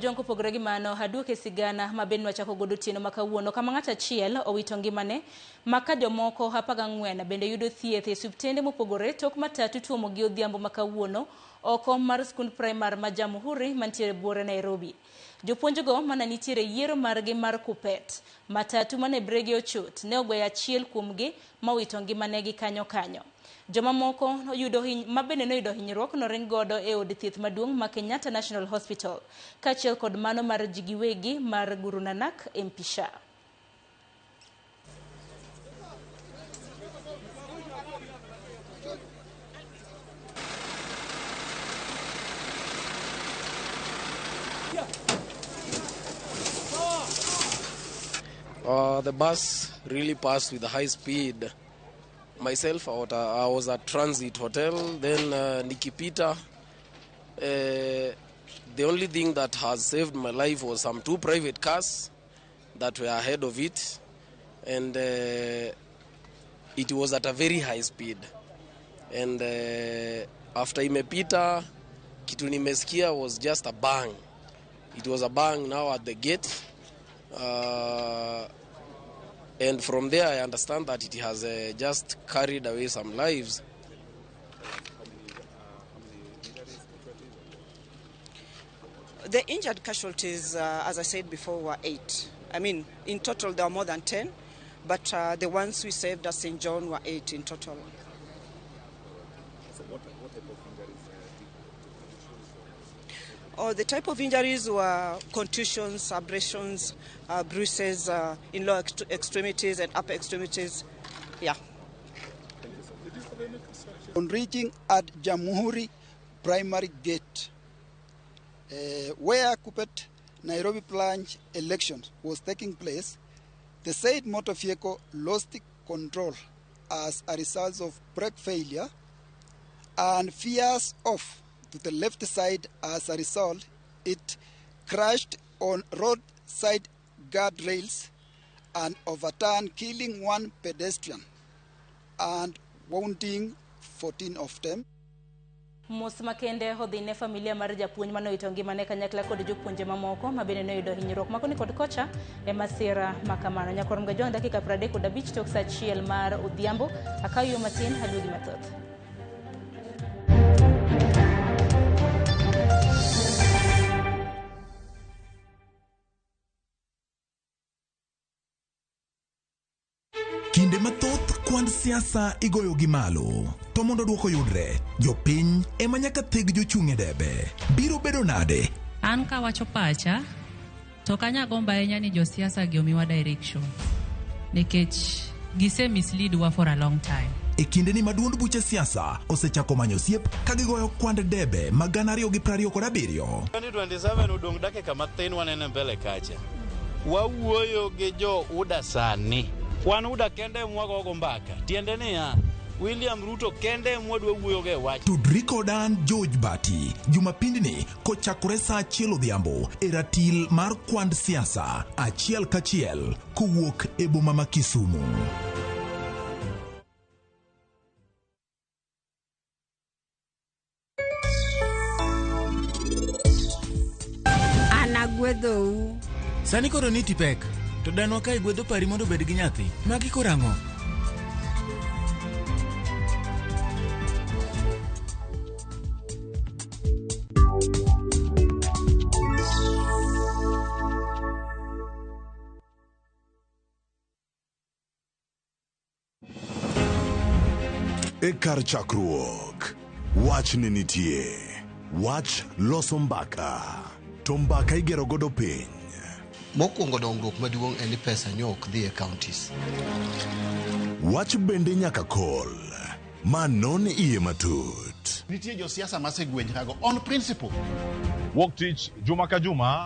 Ojwang' kopogore gi mano, aduoke sigana ma bende nwachako godo otieno ma kawuono kama ng'ato achiel owito ngimane ma ka jomoko 14 bende yudo thieth e osiptende mopogore tok matatu tuomo gi odhiambo ma kawuono oko mar skund primar ma Jamhuri mantiere buore Nairobi. Jopuonjgo mana nitiere yiero margi mar kupet. Matatu mane brege ochot ne ogweyo achiel kuomgi ma owito ngimane gi kanyo kanyo. Jomamoko yudo ma bende noyudo hinyruok noring godo e od thieth maduong' ma Kenyatta National Hospital kaachiel kod mano mar ji giwegi mar Guru Nanak MP Shah. The bus really passed with a high speed. Myself, I was at Transit Hotel. Then nikipita, the only thing that has saved my life was some two private cars that were ahead of it, and it was at a very high speed. And after imepita, kitu nimesikia was just a bang. It was a bang now at the gate. And from there, I understand that it has just carried away some lives. The injured casualties, as I said before, were 8. I mean, in total, there were more than 10, but the ones we saved at St. John were 8 in total. So what type of injuries did Oh, the type of injuries were contusions, abrasions, bruises in lower extremities and upper extremities. Yeah. On reaching at Jamhuri Primary Gate, where Kuppet Nairobi Branch election was taking place, the said motor vehicle lost control as a result of brake failure and veers off to the left side. As a result, it crashed on roadside guardrails and overturned, killing one pedestrian and wounding 14 of them. Mos makende odhi ne familia mar japuonj manowito ngimane kanyakla kod jopuonje mamoko ma bende noyudo hinyruok ma koni kod kocha e masira ma kamano. Nyakwar Mgajwang' dakika 35 tok sa 1 mar odhiambo akaw yo matin aduogi mathoth. Kinde mathoth kwand siasa igoyo gi malo to mondo dwoko yudre jopiny ema nyaka theg jochung' e debe biro bedo nade. An kawacho pacha to ok anya gombo ahinya ni josiasa gi omiwa direction nikech gise mislead wa for a long time. E kindeni ma duond buche siasa osechako manyo osiep ka gigoyo kwand debe ma 2027. 2027 odong' dakika matin wanene mbele kacha. Wawuoyo gi jo UDA sani. Wan UDA kende ema wagogo mbaka. Tiende niya, William Ruto kende ema wadwa wuoyo go e wach. Tudri koda an George Bati Jumapindni kochakore saa 1 odhiambo e ratil mar kwand siasa achiel kachiel kowuok e boma ma Kisumu. An agwedhou. Sani koro niti pek to danwa ka igwedho pari mondo obed gi nyathi magi koro ang'o? E kar chakruok, wach ne nitie. Wach loso mbaka, to mbaka igero godo piny. Mokwongo dongruok maduong' en ni pesa nyo ok dhi e counties. Wach bende nyaka kol, ma non iye matut. Nitie josiasa masegwenyrago on principle. Wuok tich juma ka juma.